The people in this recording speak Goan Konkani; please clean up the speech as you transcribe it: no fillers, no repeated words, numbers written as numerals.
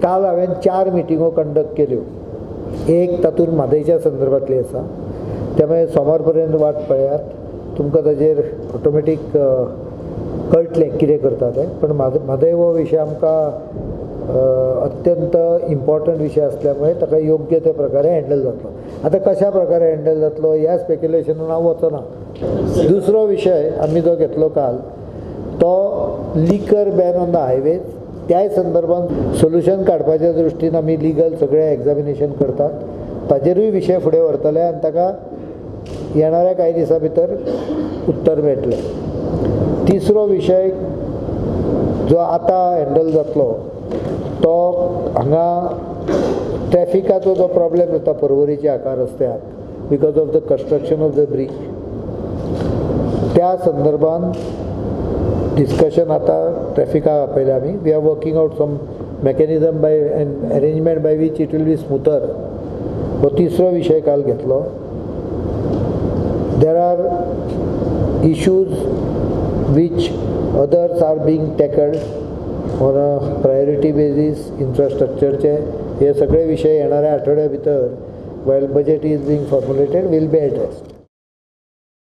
काल हांवें चार मिटिंगो कंडक्ट केल्यो. एक तातूंत म्हादयच्या संदर्भांतली आसा. त्यामुळे सोमार पर्यंत वाट पळयात, तुमकां ताजेर ऑटोमॅटीक कळटलें कितें करता तें. पण म्हादय हो विशय आमकां अत्यंत इम्पॉर्टंट विशय आसल्यामुळे ताका योग्य त्या प्रकारे हँडल जातलो. आतां कशा प्रकारे हँडल जातलो ह्या स्पेक्युलेशनान हांव वचना. दुसरो विशय आमी जो घेतलो काल तो liquor ban on the highways. त्याय संदर्भात सोल्युशन काडपाच्या दृश्टीन आमी लिगल सगळें एग्जामिनेशन करतात. ताजेरूय विशय फुडें व्हरतले आनी ताका येणाऱ्या कांय दिसां भितर उत्तर मेळटलें. तिसरो विशय जो आतां हँडल जातलो तो हांगा ट्रॅफिकाचो जो प्रॉब्लेम जाता पर्वरीच्या हाका रस्त्याक because of the construction of the bridge, त्या संदर्भात डिस्कशन आतां ट्रॅफिकाक आपयलें आमी. We are working out some mechanism by and arrangement by which it will be smoother. हो तिसरो विशय काल घेतलो. There are issues which others are being tackled on a priority basis. इन्फ्रास्ट्रक्चरचे हे सगळे विशय येणाऱ्या आठवड्या भितर while budget is being formulated will be addressed.